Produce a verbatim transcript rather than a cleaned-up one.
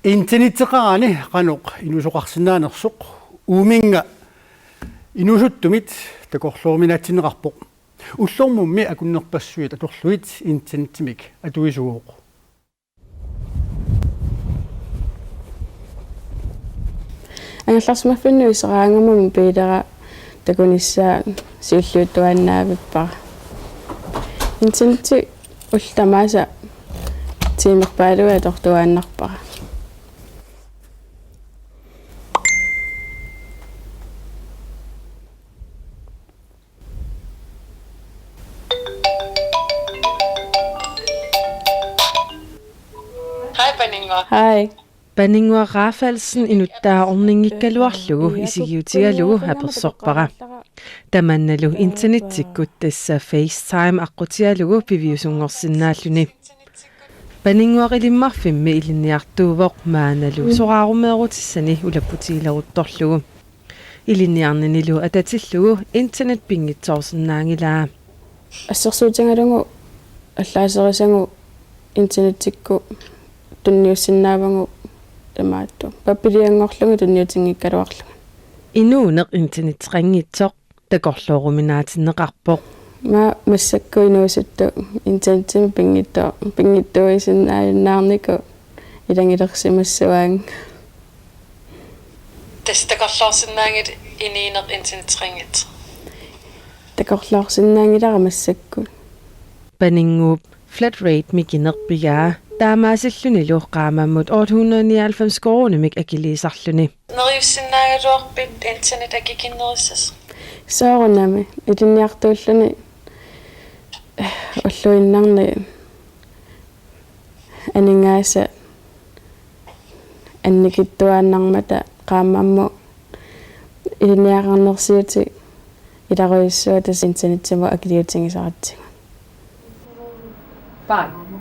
Internetteqarani qanoq inuusoqarsinnaanersoq uuminnga inuusuttumit takorlooruminaatsinneqarpoq. Ullormummi akunnerpassuit atorlugit internettimik atuisugooq. Angerlarsimaffinnut iseraangama mobiilera takunissaa siulliuttuaannaavippara. Internetti ullut tamaasa tiimerpaaluit atortuaannarpara. Hej, Paninnguaq. Hej. Paninnguaq Rafaelsen inuttaa orninngikkaluarlugu isigiutigalugu apersorpara. Tamannalu internettikkut, tassa FaceTime, aqqutigalugu piviusunngorsinnaalluni. Paninnguaq Ilimmarfimmi ilinniartuuvoq, maannalu soraarumeerutissani ulapputigileruttorlugu. Ilinniarninilu atatillugu internet pinngitsoorsinnaanngilaa. Assersuutigalugu allaaserisagut internettikkut tunniussinnaavagut tamaat pappilianngorlugit tunniutinngikkaluarlugit. Inuuneq internetteqanngitsoq takorlooruminaatinneqarpoq. Maanna massakkut inuusuttut internettimik pinngitsoor-, pinngitsoorsinnaajunnaarnikut ilagilersimassuaannga. Tassa takorloorsinnaanngilaq inuuneq internetteqanngitsoq? Takorloorsinnaanngilara massakkut. Paninnguup flat rate mikineq pigaa, taamaasillunilu qaammammut otte hundrede nioghalvfems koruunimik akiliisarluni. Neriussinnaagaluarpit internet akikinnerussasoq? Soorunami, ilinniartuulluni ulluinnarni aningaasat annikittuaannarmata qaammammut ilinniagaqarnersiutit ilarujussua tassa internettimut akiliutigisaratsigu. Bye.